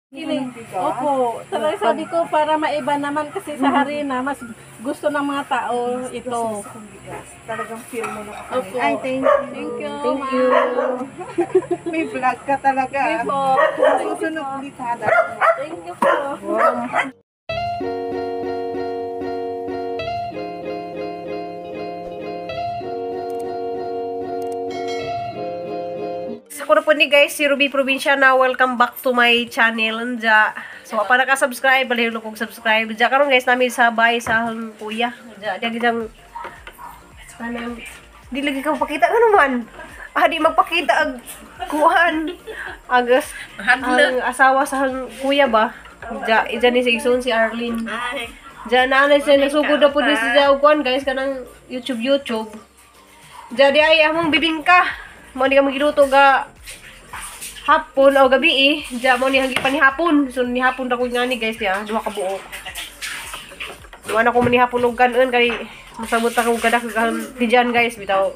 Opo, talaga sabi ko para maiba naman kasi sa harina, mas gusto ng mga tao ito. Talagang feel mo na kakain. Opo. Ay, thank you. Thank you. Thank you. May vlog ka talaga. Thank you po. Susunod ulit ha. Thank you po. Ako na po ni guys, si Ruby Provinciana. Welcome back to my channel. Anja. So, pa naka-subscribe, balihulog kong subscribe. Anja, karon guys, namin sa bahay sa akong kuya. Anja, diyan gidang kanang di lagi ka magpakita nga naman. Ah, di magpakita ag kuan. Agas ang asawa sa akong kuya ba? Anja, ija ni si Igsoon si Arlene. Diyan na na siya nasugod na po ni siya og kuan guys kanang YouTube YouTube. Diyan di ay among bibingka. Mo ni ka magiluto ga hapon o gabi eh. Diyan mo ni hagi pa ni hapon. So ni hapon ra ko ngani guys ya, duha ka buok. Duha na ko man ni hapon og kanon kay masabot ta kog kadak diyan guys bitaw.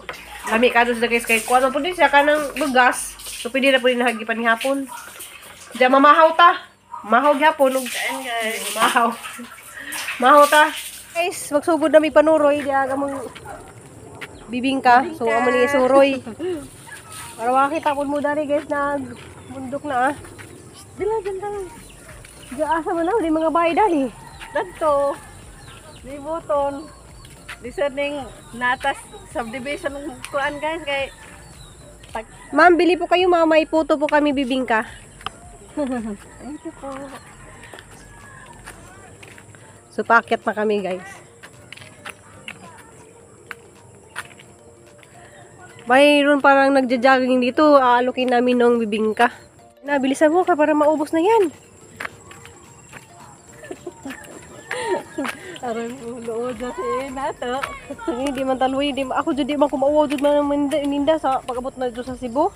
Lami kadto sa guys kay kuan man pud ni siya kanang bugas. So pwede na pud ni hagi pa ni hapon. Diyan mamahaw ta. Mahaw gyapon og mahaw. Mahaw ta. Guys, magsugod na mi panuroy diya among bibingka. So amo ni suroy. Para makita po mo dali guys nag bundok na ah. Dila ganda lang. Diya asa man na di mga bahay dali. Dadto, Libuton, listening natas subdivision ng kuan guys kay pag Ma'am, bili po kayo ma'am, may puto po kami bibingka. Thank you po. So paakyat na kami guys. Mayroon parang nagja-jogging dito, aalukin namin ng bibingka. Nabilisan mo ka para maubos na yan. Aron ulo na si nato. Hindi man taloy, di ako jud di man kumauwaw jud man ang ninda sa pag-abot na dito sa Cebu.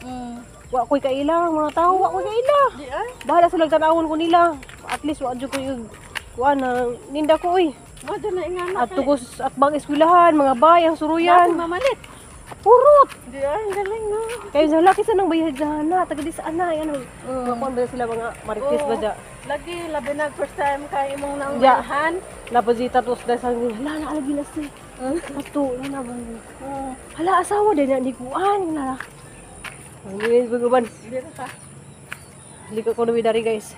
Wa ko'y kaila ang mga tao, wa ko'y kaila. Di ay. Bahala sila tanawon ko nila. At least wa jud ko yung kuan na ninda ko oy. Mo dyan na ingana. At tugos at bang eskwelahan, mga bayang suruyan. Mamalit. Purot. Di ay, ang galing no. Kayo sa laki sa nang bayad na taga di sa ana ano. Mga kuan ba sila mga marites ba da? Lagi labi na first time kay imong Ja. naunghan. Napazita tos dahil sa hala na alagi na si. Ato na ba. Hala asawa din na ni kuan na. Ang ginis baguban. Di ra ka. Hindi ko kuno dari guys.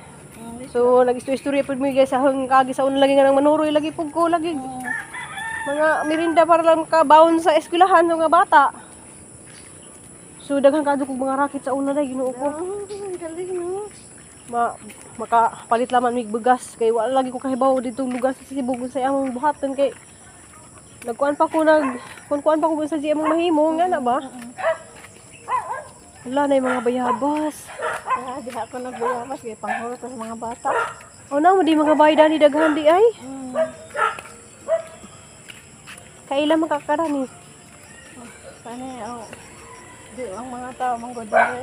So nag-istorya pud mi guys sa hang kagi sa una lagi nga nang manuroy lagi pud ko lagi. Mga merinda para lang makabaon sa eskwelahan ng mga bata. So daghan kadto kog mga racket sa una day Ginoo ko. Ang galing no. Makapalit laman mig bugas kay wala lagi ko kahibaw ditong lugar sa Cebu kung sa among buhaton kay nagkuan pa ko nag kuan pa ko sa di among mahimo nga na ba. Wala na yung mga bayabas. Ah, di ako nagbuyamas kay panghurot sa mga bata. O na mo di mga bayad dani daghan di ay. Kaila makakarani. Sana oh. Di ang mga tao manggod diri.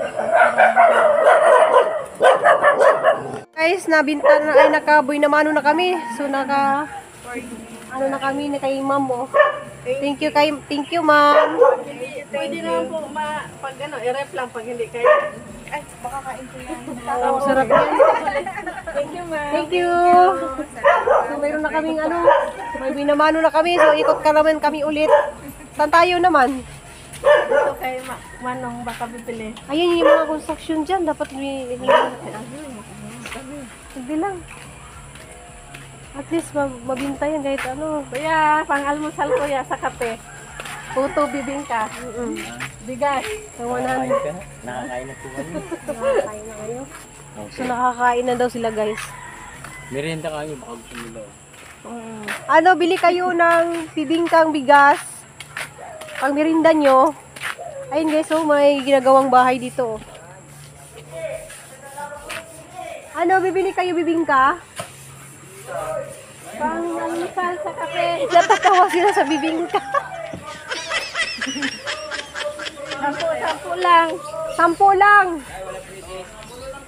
Guys, nabinta na ay nakaboy na mano na kami. So naka ano na kami na kay ma'am oh. Thank you kay thank you ma'am. Pwede naman po ma pag ano, i-rep lang pag hindi kayo. Ay, baka kain ko yan. Oh, sarap yan. Thank you, ma'am. Thank you. So mayroon na kaming ano, may binamano na kami. So ikot ka naman kami ulit. Saan tayo naman? Dito kay Manong baka bibili. Ayun yung mga construction dyan. Dapat may... Hindi lang. At least mabinta yan kahit ano. Kuya, pang-almusal kuya sa kape. Puto bibingka. Bigas. Sa 100. Nakakain na po kami. Nakakain na kayo. Okay. So nakakain na daw sila guys. Merienda kayo, baka gusto nila. Ano, bili kayo ng bibingkang bigas. Pang merinda nyo. Ayun guys, so may ginagawang bahay dito. oh. Ano, bibili kayo bibingka? Pang-almusal sa kape. Natatawa sila sa bibingka. Sampu lang. 10 lang.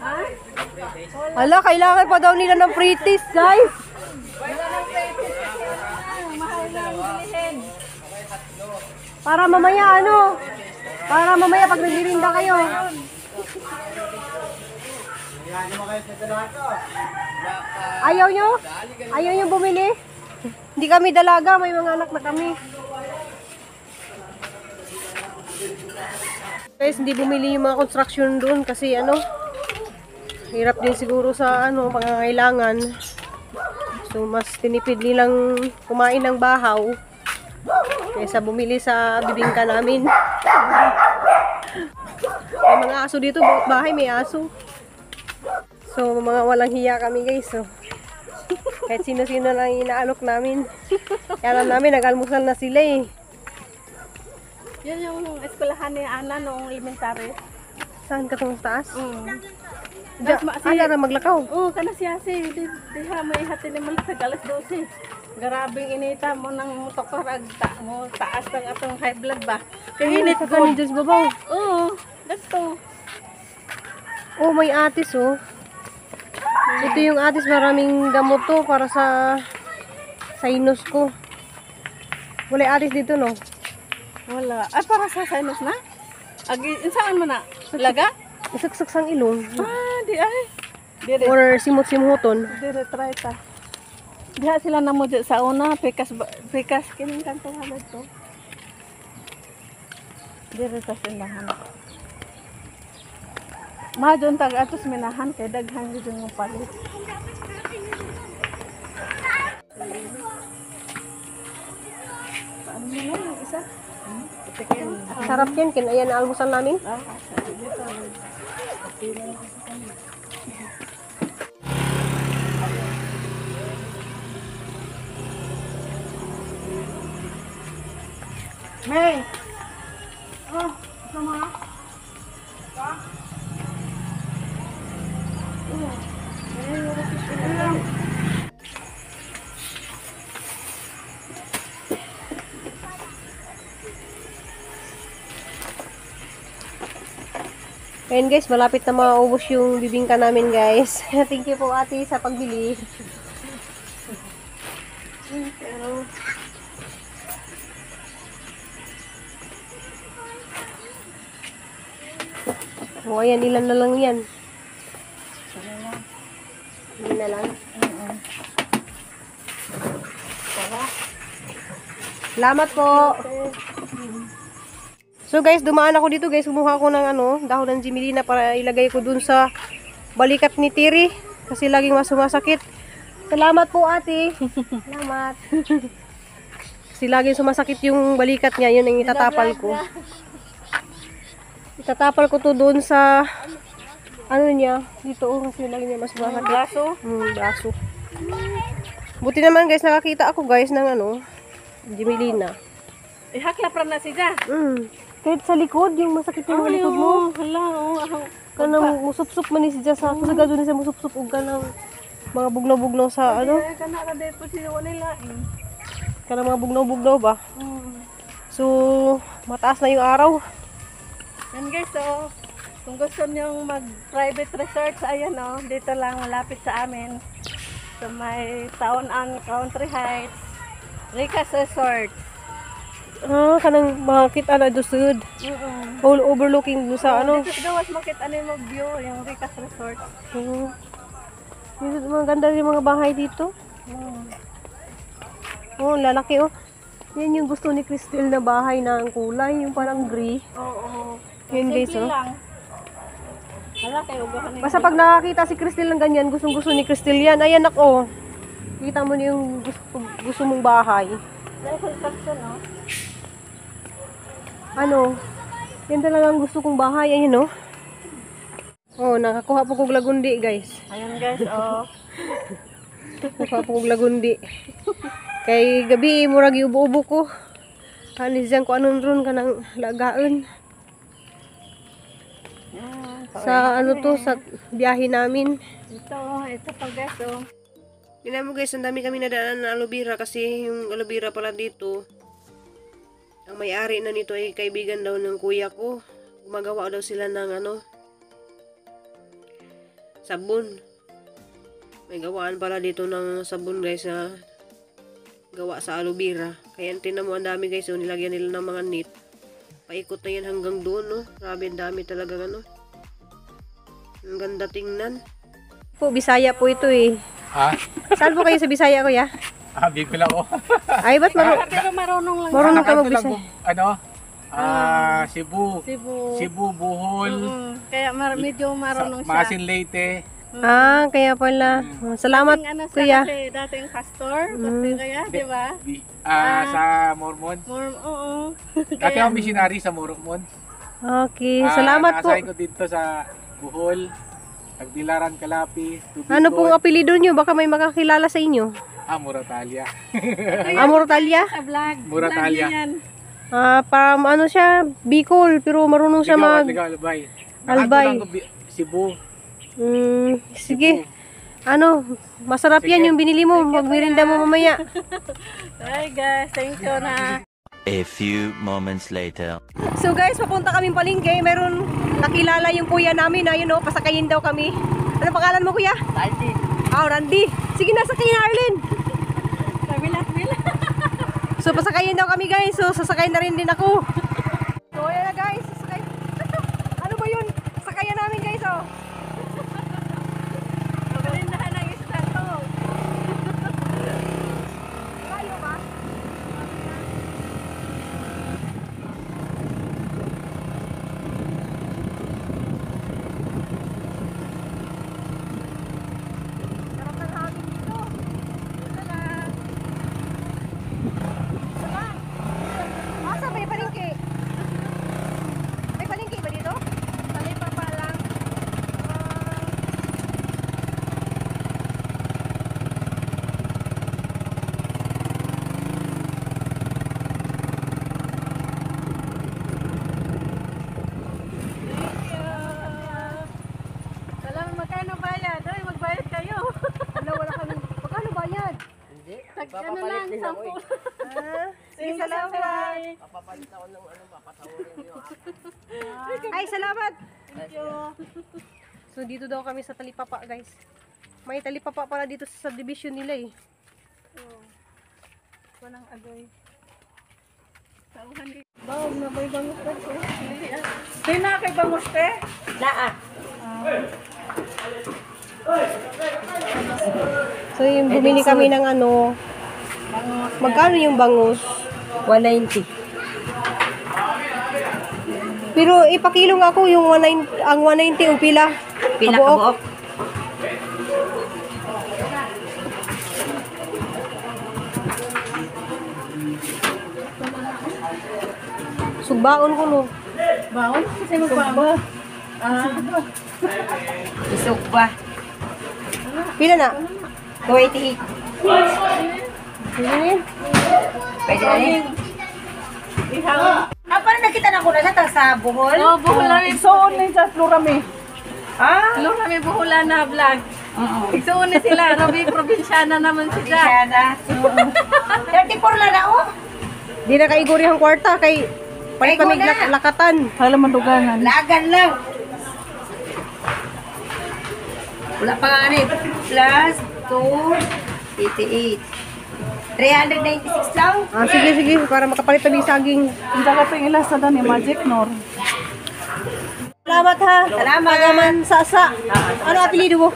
Ha? Hala, kailangan pa daw nila ng free taste, guys. Wala nang pwede kasi ano na, mahal na ang bilihin. Para mamaya ano? Para mamaya pag nagmirinda kayo. Ayaw nyo? Ayaw nyo bumili? Hindi kami dalaga, may mga anak na kami. Guys, hindi bumili yung mga construction doon kasi ano, hirap din siguro sa ano, pangangailangan. So, mas tinipid nilang kumain ng bahaw kaysa bumili sa bibingka namin. May mga aso dito, bawat bahay may aso. So, mga walang hiya kami, guys. So, kahit sino-sino lang inaalok namin. Kaya alam namin, nag-almusal na sila eh. Yun yung eskwelahan ni Ana noong elementary. Saan ka itong taas? Mm. Diya, ala na maglakaw. Oo, kana siya si di diha may hati ni Malasag alas 12. Grabing inita mo ng motokor ag ta mo taas ng atong high blood ba. Kay init Sa ko. kanin Diyos babaw. Oo, gasto. Oh, may atis oh. Ito yung atis, maraming gamot to para sa sinus ko. Wala yung atis dito, no? Wala. Ay, para sa sinus na? Agi, saan man na? Laga? Isaksak sang ilong. Ah, di ay. Dire, Or simot-simhuton. dire try ta. Diha sila na mo sa una, pikas pikas kining kanto halad to. Dire ta sindahan. Mahadyon tag atos minahan kay daghan gyud yung palit. Paano mo lang yung isa? Patikin. Sarap yan, kinayan na almusal namin. Ah, dito. May! Oh, gusto mo? Ayun guys, malapit na maubos yung bibingka namin, guys. Thank you po, ate, sa pagbili. O ayan, ilan na lang yan? Ilan na lang. Salamat po. So guys, dumaan ako dito, guys. Kumuha ako ng ano, dahon ng Jimilina para ilagay ko dun sa balikat ni Tiri kasi laging mas sumasakit. Salamat po, ate. Salamat. Kasi laging sumasakit yung balikat niya, yun ang itatapal ko. Itatapal ko to dun sa ano niya, dito oh, kasi lagi niya mas sumasakit. Braso. Braso. Buti naman guys, nakakita ako guys ng ano, Jimilina. Ihakla pra na siya. Kahit sa likod, yung masakit yung likod mo. Hala, oo. Ako. Kanang musupsup man ni siya sa kusga doon siya musupsup og kanang mga bugnaw-bugnaw sa ano, Ay, kana ra dito siya nila eh. kanang mga bugnaw-bugnaw ba. So, mataas na yung araw. Yan guys, so kung gusto niyong mag-private research, ayan oh, dito lang malapit sa amin. Sa may Town and Country Heights, Ricas Resort. Ah, kanang makita na do sud. All overlooking do sa ano. Dito sa gawas makita na yung view, yung Ricas Resort. Oo. Dito, mga ganda rin mga bahay dito. Oh, lalaki oh. Yan yung gusto ni Crystal na bahay na ang kulay, yung parang gray. Oo. Yun guys, Simple oh. lang. Hala, kayo ugahan na Basta pag nakakita si Crystal ng ganyan, gustong gusto ni Crystal yan. Ayan ako. Kita mo na yung gusto, gusto mong bahay. Dahil construction, oh. Ano, yan talaga ang gusto kong bahay. Ayan, oh. Oh, nakakuha po kog lagundi, guys. Ayan guys, oh. Kuha po kog lagundi. Kay gabi, murag ubo-ubo ko. Alis dyan ko anong ron ka ng lagaan. Yan. Sa ano to, sa biyahe namin. Ito, oh, ito pa guys, oh. Tingnan mo guys, ang dami kami nadaanan na aloe vera kasi yung aloe vera pala dito, ang may-ari na nito ay kaibigan daw ng kuya ko. Gumagawa daw sila ng ano, sabon. May gawaan pala dito ng sabon guys na gawa sa aloe vera. Kaya tingnan mo ang dami guys, oh, nilagyan nila ng mga net. Paikot na yan hanggang doon, no? Grabe, ang dami talaga ano. Ang ganda tingnan. Po, Bisaya po ito eh. Ha? Saan po kayo sa Bisaya, kuya? Ah, Bicol ako. Ay, ba't Pero marunong lang. marunong ka Nakato lang mag-Bisaya? ano? Cebu. Cebu. Cebu, Bohol. Kaya medyo marunong siya. Maasin Leyte. Ah, kaya pala. Salamat, Dating ano siya kuya. kasi dating pastor, kasi kaya, di ba? Sa Mormon. Oo. Dati akong missionary sa Mormon. Okay, salamat po. Naasahin ko dito sa Bohol, Tagbilaran, Calapi, Tubicon. Ano pong apelido nyo? Baka may makakilala sa inyo. Ah, Muratalia. Amortalia? Sa vlog. Muratalia. Vlog niya yan. Ah, parang ano siya, Bicol, pero marunong siya Ikaw, mag... ikaw, Albay. Albay. Nakato lang ko Cebu. Sige. Ano, masarap yan Sige. yung binili mo. Magmerinda mo mamaya. Bye guys, thank you na. A few moments later. So guys, papunta kaming palengke. Meron nakilala yung kuya namin. Ayun oh, pasakayin daw kami. Ano pangalan mo, kuya? Randy. Ah, Randy. Sige na, sakay na, Arlene. Bila-bila. So pasakayin daw kami, guys. So sasakay na rin din ako. So ayan na, guys. Sasakay. Ano ba yun? Sakayan namin, guys, oh. Parindahan ng isda to. Tayo ba? Sarap ng hangin dito. Dito lang. Dito lang. Asa may palengke? May palengke ba dito? Palipa pa lang. Thank you. Alam, magkano bayad? Ay, magbayad kayo. Wala, wala kami. Magkano bayad? Tag, ano lang, 10. Ah, sige, salamat. Ay, salamat. Thank you. So dito daw kami sa Talipapa, guys. May Talipapa pala dito sa subdivision nila eh. Oh. Walang agoy. Tauhan di. Bawag na ba'y bangus pa ko? Di na kay bangus te? Naa. So yung bumili kami ng ano, magkano yung bangus? 190. Pero ipakilo nga ako yung 190, ang 190 yung pila. Pila Kabuok. kabuok. Sugbaon ko no. Baon? Kasi magbaon. Ah, Isok ba? Pila na? 288. Pila na yun? Pwede na rin. ihaw. Ah, parang nakita na ko na siya ta sa Bohol. Oh, buhulan ni Igsoon na sa Florame. Ah? Florami buhulan na vlog. Igsoon ni sila, Ruby probinsyana naman sila. Siya na. 34 lang na oh. Di na kaiguri ang kwarta kay palit Kay kami Guna. lakatan. Lagan lang. Wala pa nga ano eh. Plus 288. 396 lang. Ah, sige sige para makapalit kami saging. Ang dagat yung ilasa ni Magic Nor. Salamat ha. Salamat. Tagaman sasa. Ano apelyido mo?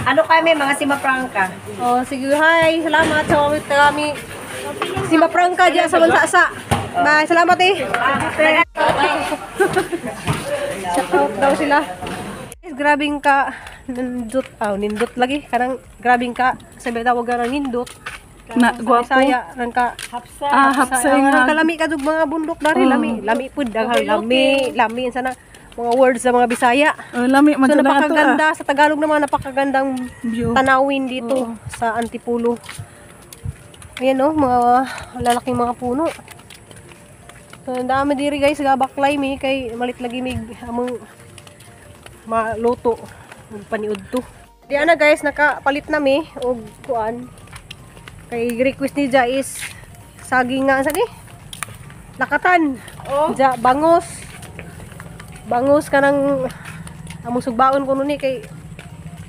Ano kami, mga Simaprangka? Oh, sige, hi. Salamat sa kami kami. Si Maprangka diyan sa Mansasa. Bye, salamat eh. Shout out daw sila. Guys, grabing ka nindot, ah, nindot lagi kanang grabing ka sabi tawag ka ng nindot. Na, Sa Bisaya ran ka. Hapsa. Ah, hapsa Ang kalami ka dug mga bundok dari lami, lami pud daghan lami, lami sana mga words sa mga Bisaya. Oh, lami So napakaganda sa Tagalog naman napakagandang View. tanawin dito sa Antipulo. Ayan oh, mga lalaking mga puno. So, ang dami diri guys, gabaklay mi kay malit lagi mig among maluto ug paniud to. Di ana guys, nakapalit na mi og kuan. Kay request ni Ja is saging nga sa ni? Lakatan. Oh. Ja bangos. Bangos kanang among sugbaon kuno ni kay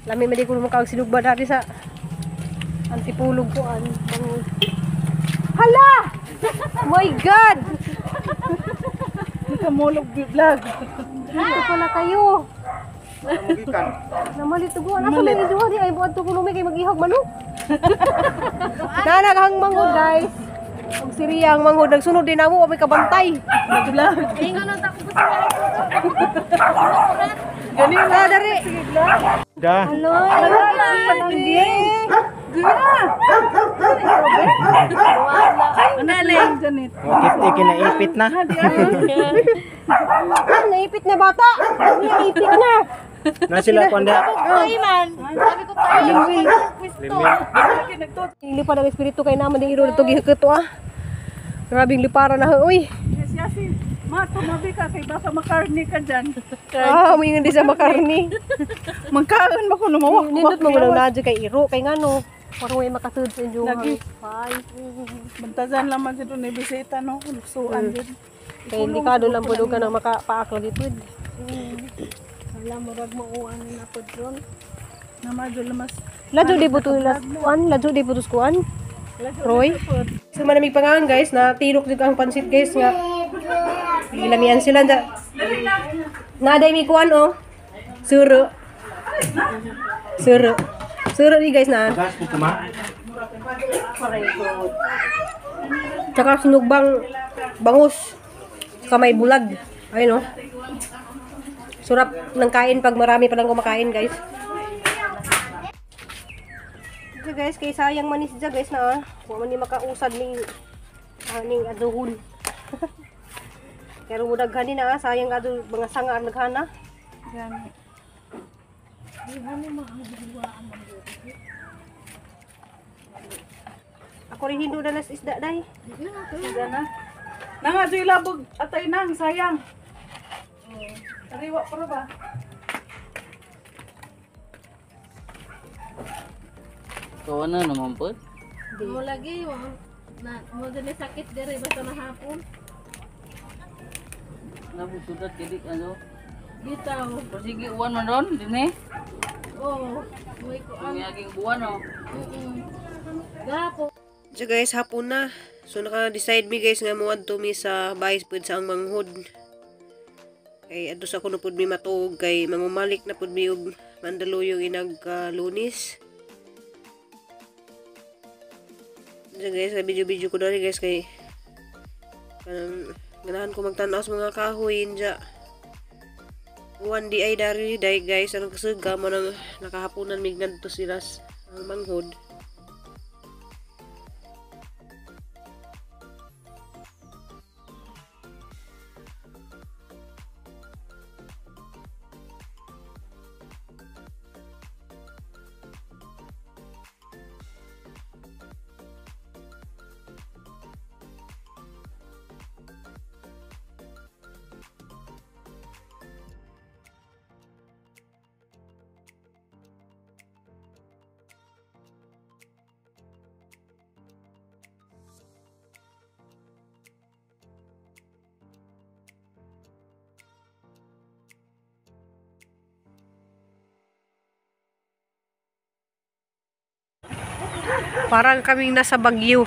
lami man di ko makaog sinugba dati sa Antipulog kuan. Bangos. Hala! My God! Kamulog vlog. Dito pala kayo. Namalit tuguan. Asa may duha di ay buad to kuno kay mag-ihog manok. Nanaghang manghod guys. Og siriya ang manghod nagsunod din namo may kabantay. Ingon na ako gusto na. Gani na dari. Da. Hello. Ano lang Janet? Wakit kinaipit na. Naipit na bata. Naipit na. Na sila kwanda. Ay man. Sabi ko tayo. Limi. Hindi pa ng espiritu kay naman ding iro dito gihikot ah. Grabing lipara na uy. Yes, Yasin. Ma, tumabi ka kay baka makarni ka dyan. Ah, may hindi sa makarni. Magkaon ba ko lumawak? Nindot mo lang na kay iro kay ngano. Parang may makasud sa inyo. Lagi. Ay. Bantazan lang man dito ni bisita no, luksuan din. Kay delikado lang pud ka nang makapaak lagi pud. Wala murag mauan na pod ron. Namadyo lamas. Ladyo di buto las kuan, ladyo di butos kuan. Roy. So manamig pangaon guys na tinok jud ang pansit guys nga. Gilamian sila da. Naday mi kuan oh. Suro. Suro. Suro ni guys na. Gas mo ma. Tsaka sinugbang bangus. Tsaka may bulag. Ayun oh. Surap ng kain pag marami palang kumakain guys. Ito guys, kay sayang manis dyan guys na ah. Huwag man ni makausad ning aning aduhon. Pero mudaghan ni na ah, sayang ado mga sanga ang naghana. Gani. Ako rin hindo na nas isda day. Gana. Nang adyo ilabog atay nang sayang. Ariwa pero ba? Kawan na naman po. Mo lagi wa na mo dili sakit diri basta na hapon. Nabusudat kadi ano. Bitaw. Sige uwan man ron dinhi. Oh, moy ko Ang yaging buwan oh. Gapo. So guys, hapon na. So naka-decide mi guys nga muadto mi sa bayis pud sa ang manghod. Kay adto sa kuno pud mi matuog kay mangumalik na pud mi og Mandaluyong inag Lunes. So guys, video-video ko dali guys kay kanang ganahan ko magtan-aw sa mga kahoy inja. Uwan di ay dari day guys anong kasuga mo nang nakahaponan mig ngadto sila sa ang manghod. Parang kaming nasa Bagyo.